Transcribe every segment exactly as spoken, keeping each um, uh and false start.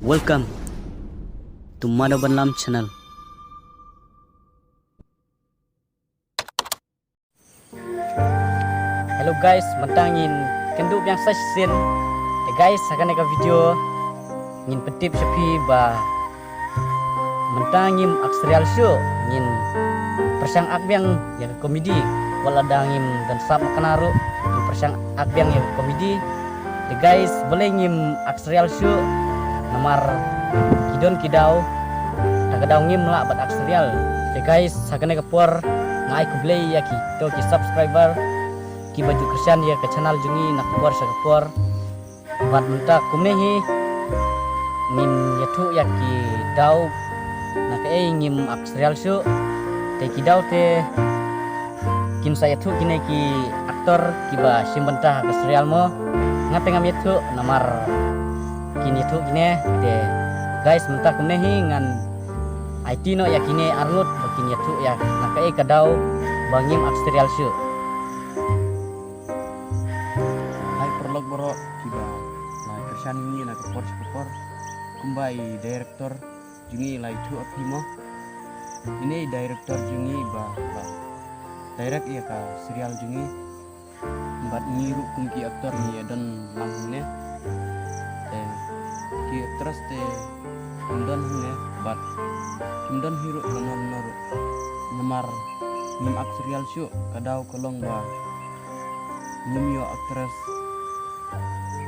Welcome to Mano Banlam channel. Hello guys, mynta ngin kynduh biang sa shisien. Te guys, ha kane ka video ngin pyntip sha phi ba mynta ngim act serial shuh, ngin pyrshang act biang ïa ka comedy. Wat lada ngim don sap makna ruh, ngin pyrshang act biang ïa ka comedy. Te guys, balei ngim act serial shuh? Namar ki don ki daw, ta ka daw ngim lah ban act serial. Te guys, ha kane ka por nga ai khublei ïa kito ki subscriber kiba ju kyrshan ïa ka channel jong ngi na ka por sha ka por. Bad mynta kumne hi ngin ïathuh ïa ki daw na kaei ngim act serial shuh. Te ki daw te kin sa ïathuh kine ki actor kiba shim bynta ha ka serial mo. Nga te ngam ïathuh namar kin ïathuh kine. Te guys, mynta kumne hi ngan aiti noh ïa kine arngut ba kin ïathuh ïa na kaei ka daw ba ngim act serial shuh. Hai paralok baroh kiba la kyrshan ïa ngi na ka por sha ka por. Kumba i director jong ngi la ïathuh ïa phi mo. Ine i director jong ngi ba, ba direct ïa ka serial jong ngi. Bad ngi ruh kum ki actor ngi ïa don lang hangne. Te ki actress te kim don hangne bad kim don hi ruh lano lano ruh. Namar ngim act serial shuh, ka daw ka long ba ngim ïoh actress.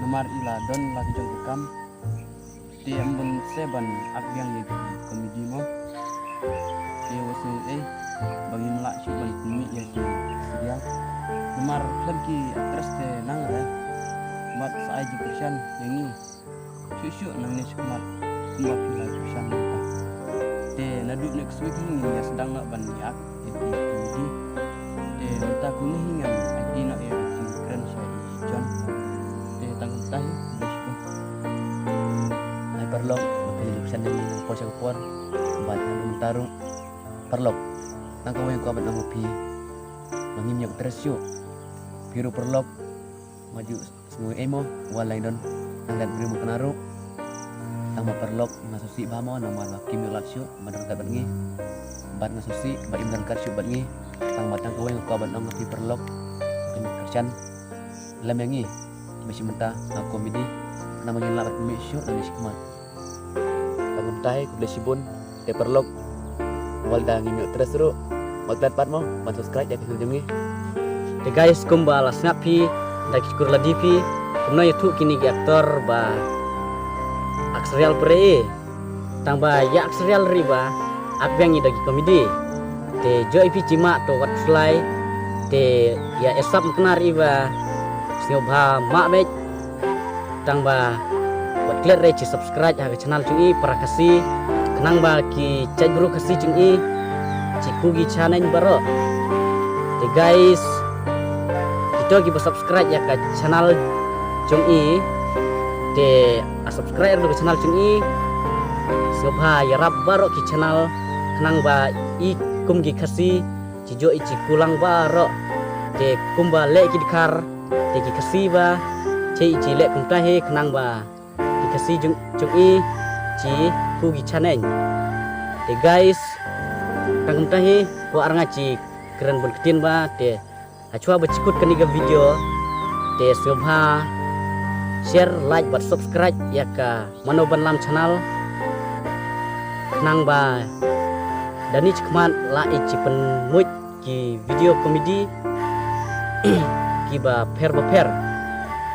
Namar i la don la ki jong ka kam. Te ym bun se ban act biang ïa ki comedy mo. Te wat sngew ei ba ngim lah shuh ban pynmih ïa ki serial. Namar khlem ki actress te nang re. Bad sa ai jingkyrshan ïa ngi shuh shuh nangne shakhmat kumba phi la kyrshan mynta. Te naduh next week hi ngin ïa sdang noh ban ïa act ïa ki comedy. Te mynta kumne hi ngan aiti noh ïa ki kren sha i John. Te tang kumta hi, khublei shibun. Hai paralok, ba phi la ju kyrshan ïa ngi na ka por sha ka por. Bad haduh mynta ruh paralok, tang kawei nga kwah ban ong ïa phi ba ngim ïoh actress shuh. Phi ruh paralok, wat ju sngew ei mo, wat la don nang dat briew makna ruh. Tang ba paralok nga sngewsih bha mo namar ba kim ïoh lad shuh ban ryngkat bad ngi. Bad nga sngewsih ba im ryngkat shuh bad ngi. Tang ba tang kawei nga kwah ban ong ïa phi paralok, phin kyrshan lem ïa ngi ba shim bynta ha comedy. Namar ngin lah ban pynmih shuh nangne shakhmat. Tang kumta hi, khublei shibun. Te paralok, wat la ngim ïoh actress ruh, wat klet pat mo ban subscribe ïa ka channel jong ngi. Te guys, kumba la sngap phi da ki kur lade phi, kumno ïathuh kine ki actor ba act serial pyrshah. Tang ba ïa act serial ruh ba act biang ïa da ki comedy. Te joi phi jingmah to wat khuslai. Te ïa esap makna ruh ba sngewbha mah beit. Tang ba wat klet re shi subscribe ha ka channel jong i para Khasi, khnang ba ki jait bru Khasi jong i, shi khugi chaneng baroh. Te guys, kito kiba subscribe ïa ka channel jong i, te a subscribe ruh ka channel jong i. Sngewbha ïarap baroh ki channel, khnang ba i kum ki Khasi shi joi shi kulang baroh. Te kumba leh ki dkhar, te ki Khasi ba, shi shi leh kumta hi khnang ba ki Khasi jong, jong i shi khugi chaneng. Te guys, tang kumta hi, kwah nga shi kren bun ktien ba, te hashwa ba shi kut kane ka video, te sngewbha share, like bad subscribe ïa ka Mano Banlam channel. Khnang ba da ni shakhmat lah i shi pynmih ki video comedy kiba pher ba pher.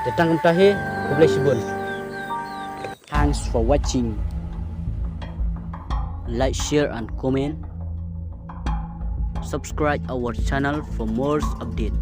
Te tang kumta hi, khublei shibun. Thanks for watching. Like, share and comment. Subscribe our channel for more update.